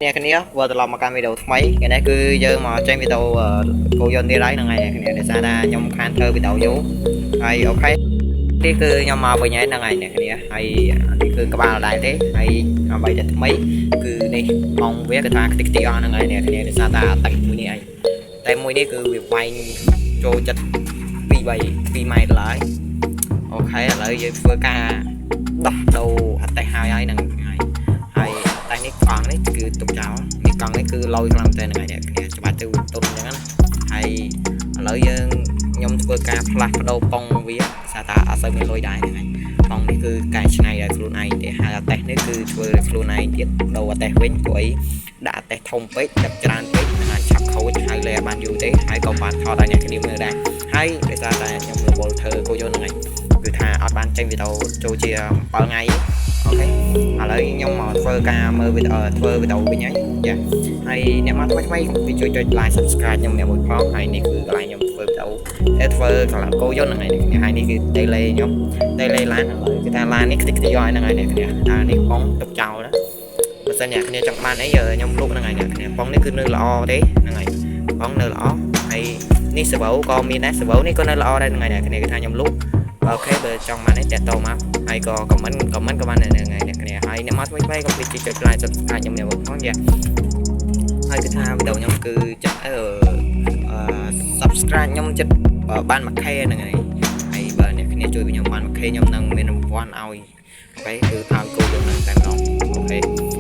អ្នកគ្នាវិលត្រឡប់មកកាន់វីដេអូថ្មីថ្ងៃនេះគឺយើងមកចេញវីដេអូគោយន្តទៀតហើយហ្នឹងហើយអ្នកគ្នាដោយសារថាខ្ញុំខានធ្វើវីដេអូយូរហើយ OK នេះគឺខ្ញុំមកវិញហើយហ្នឹងហើយអ្នកគ្នាហើយនេះគឺក្បាលដែរទេហើយអ្វីដែលថ្មីគឺនេះបងវាគឺថាខ្ទេចខ្ទីអស់ហ្នឹងហើយអ្នកគ្នាដោយសារថាតែមួយនេះឯងតែមួយនេះគឺវាវែងចូលចិត្ត2 3 2ម៉ែត្រឡើយ OK ឥឡូវយើងធ្វើការដោះដូរអតេសហើយហើយហ្នឹងហើយហើយតែនេះកង់នេះគឺទុកចោលនេះកង់នេះគឺលយខ្លាំងតែហ្នឹងហើយអ្នកគ្នាច្បាស់ទៅទុនអញ្ចឹងណាហើយឥឡូវយើងខ្ញុំធ្វើការផ្លាស់ប្ដូរប៉ុងវាសារថាអត់សូវមានលុយដែរហ្នឹងហើយប៉ុងនេះគឺកែច្នៃដោយខ្លួនឯងទេហើយអាតេសនេះគឺធ្វើដោយខ្លួនឯងទៀតដូរអាតេសវិញព្រោះអីដាក់អាតេសធំពេកដឹកច្រើនពេកហើយឆាប់ខូចហើយលែបានយូរទេហើយក៏បានថតឲ្យអ្នកគ្នាមើលដែរហើយដោយសារតែខ្ញុំរវល់ធ្វើគោយន្តហ្នឹងហើយគឺថាអត់បានចេញវីដេអូចូលជា7ថ្ងៃ OK ឥឡូវខ្ញុំមកធ្វើការមើលវីដេអូធ្វើវីដេអូវិញហើយយ៉ាហើយអ្នកមកថ្មីថ្មីកុំភ្លេចជួយចុច like subscribe ខ្ញុំអ្នកមួយផងហើយនេះគឺកន្លែងខ្ញុំធ្វើវីដេអូតែធ្វើកន្លែងគោយន្តហ្នឹងហើយនេះហើយនេះគឺ tele ខ្ញុំ tele ឡានឥឡូវគឺថាឡាននេះខ្ទេចខ្ទីអស់ហ្នឹងហើយអ្នកគ្នាថានេះបងទុកចោលណាបើសិនអ្នកគ្នាចង់បានអីខ្ញុំលក់ហ្នឹងហើយអ្នកគ្នាបងនេះគឺនៅល្អទេហ្នឹងហើយបងនៅល្អហើយនេះសវោក៏មានដែរសវោនេះក៏នៅល្អដែរហ្នឹងហើយអ្នកគ្នាគឺថាខ្ញុំលក់ OK បើចង់បានអីតាក់ទងមកហើយក៏ comment comment ក៏បានដែរហ្នឹងហើយអ្នកគ្នាហើយអ្នកមកថ្មីថ្មីកុំភ្លេចចុច like subscribe ខ្ញុំអ្នកមួយផងយ៉ាហើយគឺថាវីដេអូខ្ញុំគឺចាក់អឺ subscribe ខ្ញុំចិត្តបាន 1K ហ្នឹងហើយហើយបើអ្នកគ្នាជួយខ្ញុំបាន 1K ខ្ញុំនឹងមានរង្វាន់ឲ្យ OK គឺឲ្យគោលនឹងតែម្ដង OK។